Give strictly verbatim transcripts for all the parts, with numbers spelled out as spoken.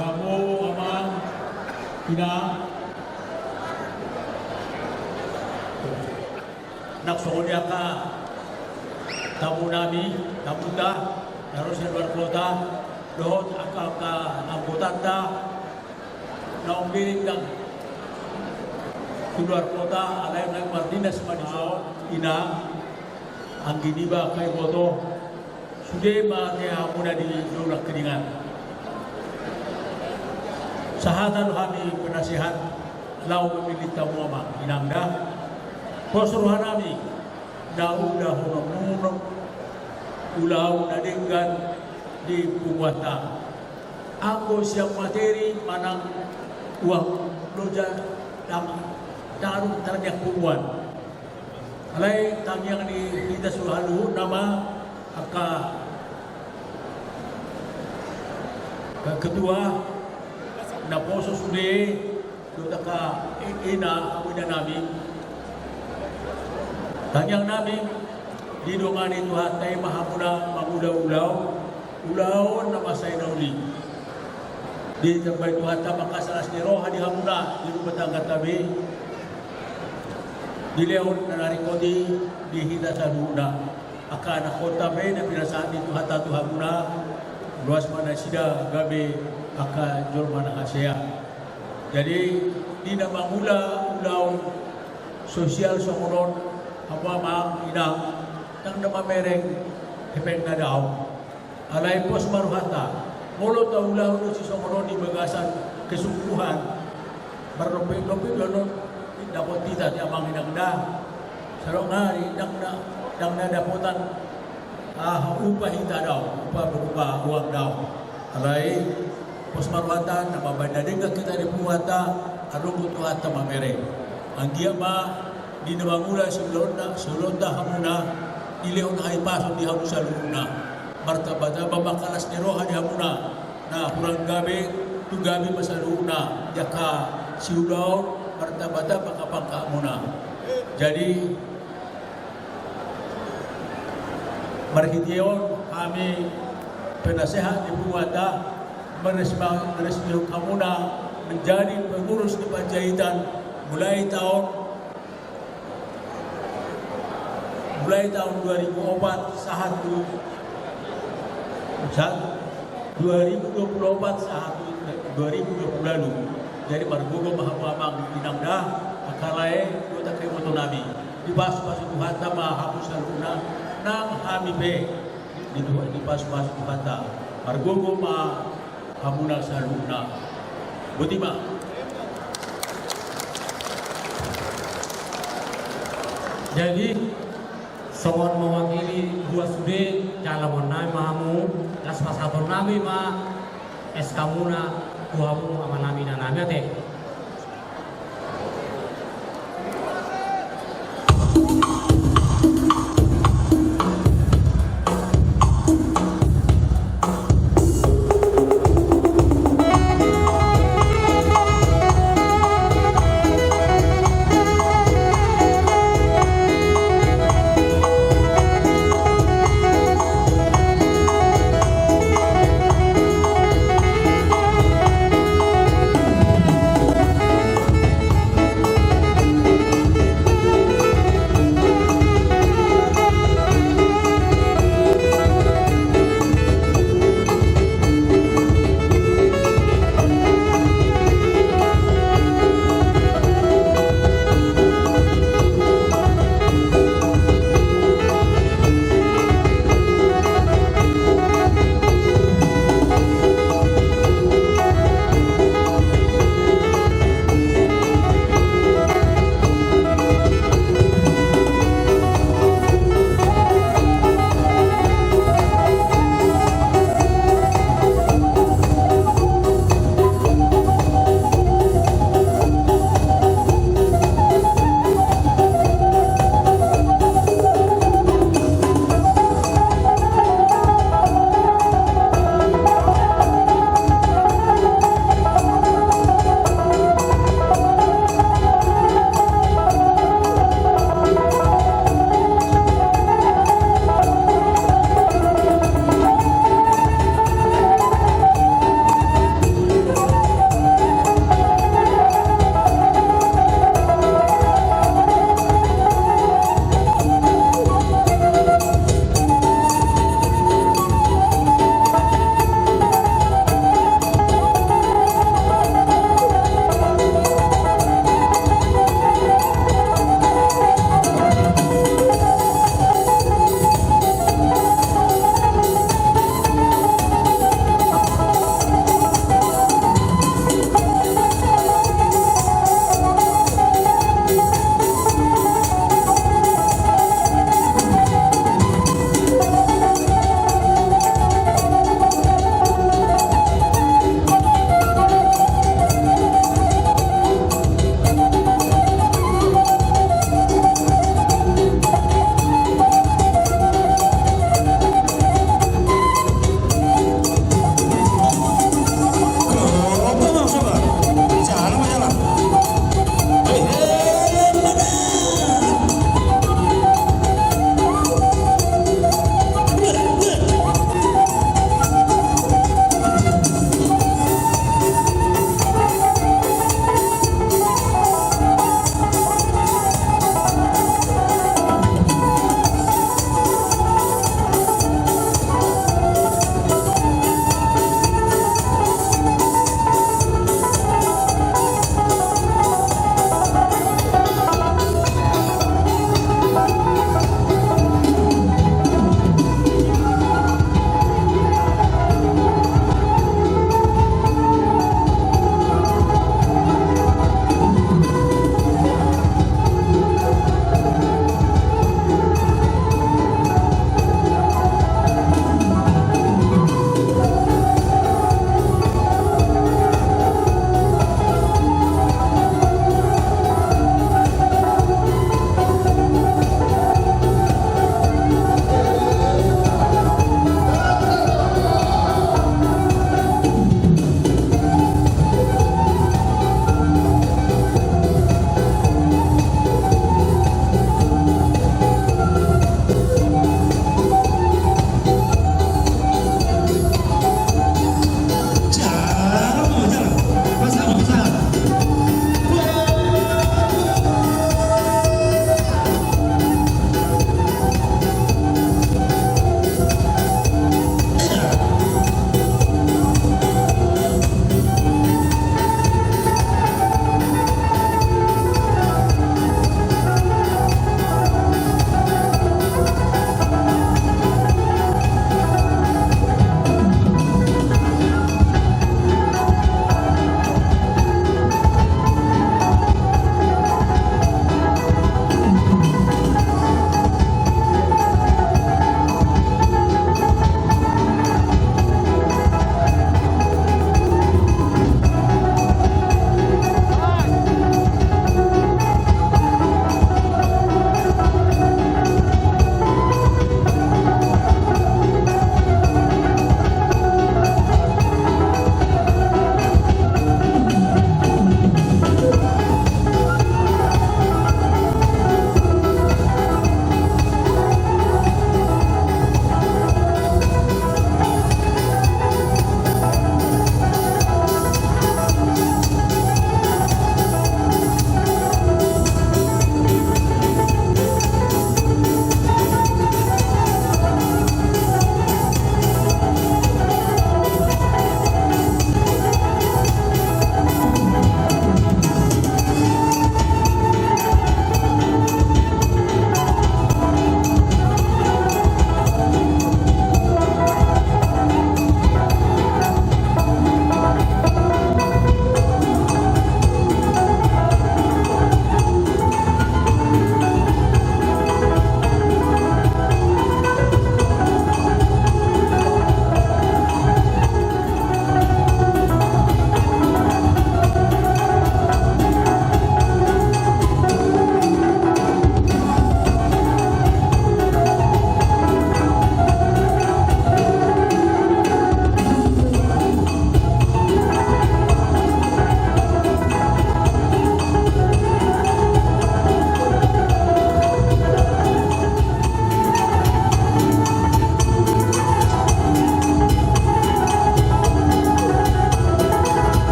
Hamu amang, inang, nang songon i angka tamu nami, tamuta na ro sian luar kota, dohot angka, angka anggotanta naung denggan tu luar kota, alai naeng mardinas ma dison, inang, anggi niba angka iboto. Sude ma ate hamuna di dongan nangkiningan. Sahata do hami penasehat laho mamillit hamu amang inang da. Pos roha nami na ulahonon, ulaon na denggan di punguanta. Anggo sian materi manang uang loja, dang taruh tarniak punguan. Alai tangiang ni hita saluhutna ma angka ketua naposo sude, dohot angka i-, ina, hamu ina nami. Tangiang nami, didongani Tuhanta i ma hamuna mangula ulaon, ulaon na masa i na uli. Ditambai Tuhanta ma angka las ni roha di hamuna, di rumah tangganta be. Dilehon na naringkot i di hita saluhutna. Angka anakhonta be na pinasahat ni Tuhanta tu hamuna, loas ma nasida gabe angka jolma na hasea. Jadi, di na mangula ulaon sosial songon on, hamu amang inang, ndang na mamereng hepeng na dao. Alai pos ma rohanta, molo taulahon do sisongon on di bagasan kesungguhan, mardope-dope do annon dapot hita, ate amang inang da. Sadok nari ndang na, ndang na dapotan, ah, upah hita dao, upah berupa uang dao. Alai pos ma rohanta, na mambahen na denggan hita di punguanta, adong do Tuhanta mamereng. Anggiat ma di na mangula siulaonta, siulaonta hamuna, dilehon hahipason di hamu saluhutna. Martamba-tamba ma angka las ni roha di hamuna, na hurang gabe tu gabe ma saluhutna, di angka siulaon, martamba-tamba angka pangkatmuna. Jadi, marhite on hami penasehat ni punguanta, meresma-, meresmihon hamuna menjadi pengurus di Panjaitan mulai taon, mulai taon dua ribu opat sahat tu, sahat dua ribu dua puluh opat sahat tu dua ribu dua puluh lalu. Jadi margogo ma hamu amang inang da, angka lae, dohot angka iboto nami. Dipasupasu Tuhanta ma hamu saluhutna, nang hami pe di Tuhan, dipasupasu Tuhanta. Margogo ma hamuna saluhutna. Boti ma. Jadi, songon mewakili dua sude, jala ma on nami ma hamu, laos pasahaton nami ma S K muna tu hamu amang nami inang nami, ate.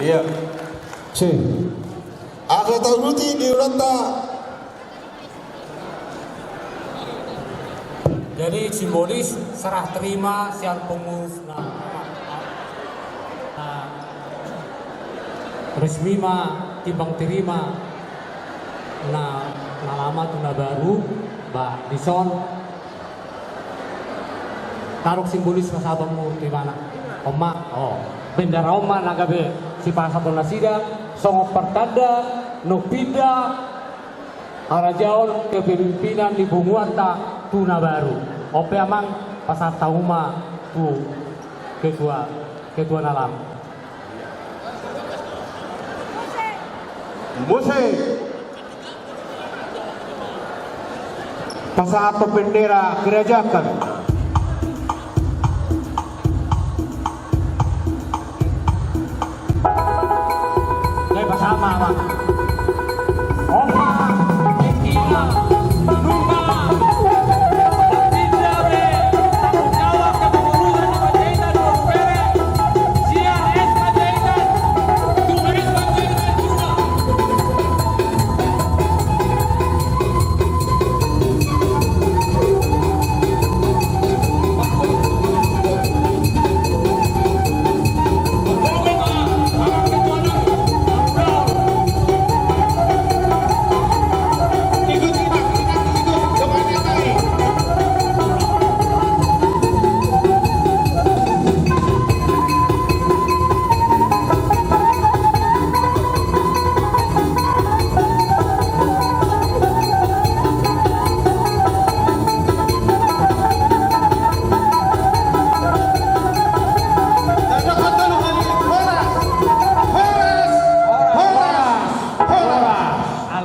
Iya. Si. Asa tauduti di ulanta. Jadi simbolis serah terima sian pengurus na, na resmi ma timbang terima na, na lama tu na baru, ba dison. Tadok simbolis pasahatonmu di mana? On ma, oh. Bendera on ma na gabe sipasahaton nasida songon partanda nang pinda harajaon kepemimpinan ni punguanta tu na baru. On pe amang, pasahat hamu ma tu ketua, ketua na lama. Musik. Pasahathon bendera kerajaan. Opa.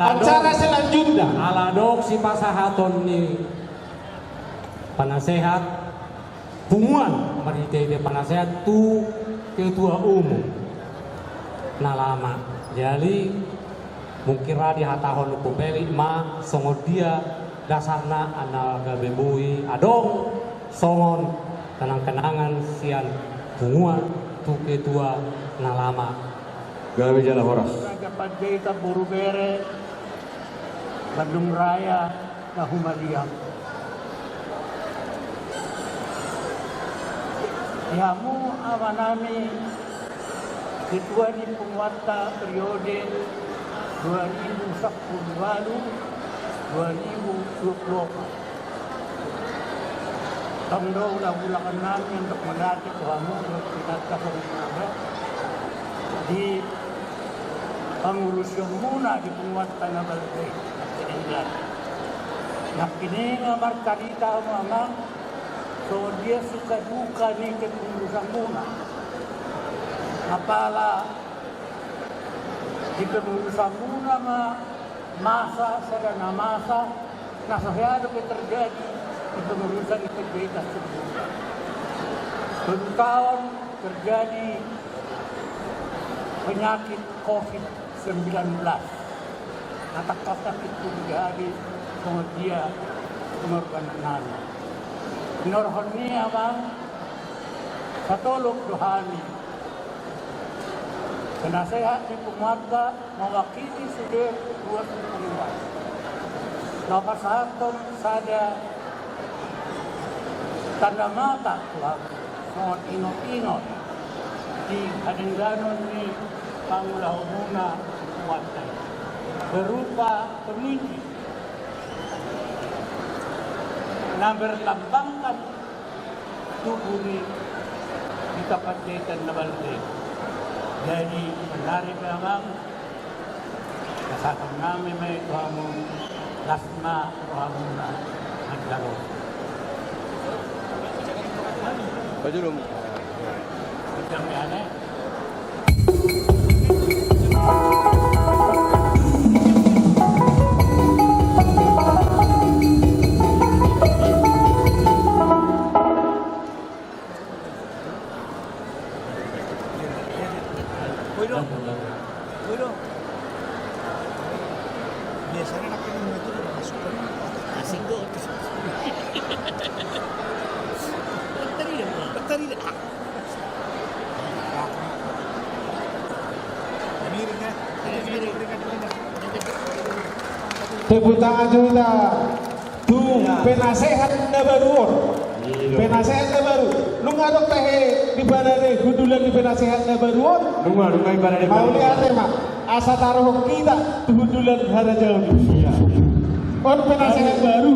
Acara selanjutnya. Ala dok sipasahaton ni panasehat punguan, marhite-hite panasehat tu ketua umum na lama. Jadi mungkin ra dihatahon Ompu Peli ma songon dia dasarna, ala gabe boi adong songon kenang-kenangan sian punguan tu ketua na lama. Gabe jala horas. Raja Panjaitan, boru bere, Bandung Raya, na humaliang. Di hamu amanami, ketua ni punguanta periode dua ribu sampulu ualu, dua ribu dua pulu opat. Tong do ulaulangannami untuk mangati tu hamu, dohot inanta songon i ma di pangurusionmuna di punguanta na balga i. Nangkiningan marcarita hamu amang, songon dia suka duka ni kepengurusanmuna. Apala di kepengurusanmuna ma masa, sada na masa na so hea dope terjadi di kepengurusan di P J I sebelumnya. Tolu taon terjadi penyakit covid sembilan belas. Na tangkas nangkin tu di hami songon dia pengorbanan nami. Hinorhon ni i amang, satolop do hami penasehat ni punguanta mewakili sude ruas ni punguan laho pasahathon sada tanda mata tu hamu songon ingot-ingot di hadengganon ni pangulahonmuna punguanta i, berupa penunjuk na berlambangkan tugu ni Hita Panjaitan na balga i. Jadi, saonari pe amang, pasahaton nami ma i tu hamu, las ma rohamuna manjalo. Pajulum. Ucap ya, ne? Woi, dong. Woi, dong. Biasanya anak ini itu udah masuk ke rumah. Asik tuh. Tadi dah. Tadi dah. Tepuk tangan jo hita tu penasehat na baru on. Penasehat na baru. Nunga adong tahe di bana ni hundulan ni penasehat na baru on? Nunga, nunga i bana ni. Mauliate ma. Asa taruhon hita tu hundulan harajaon. On penasehat baru.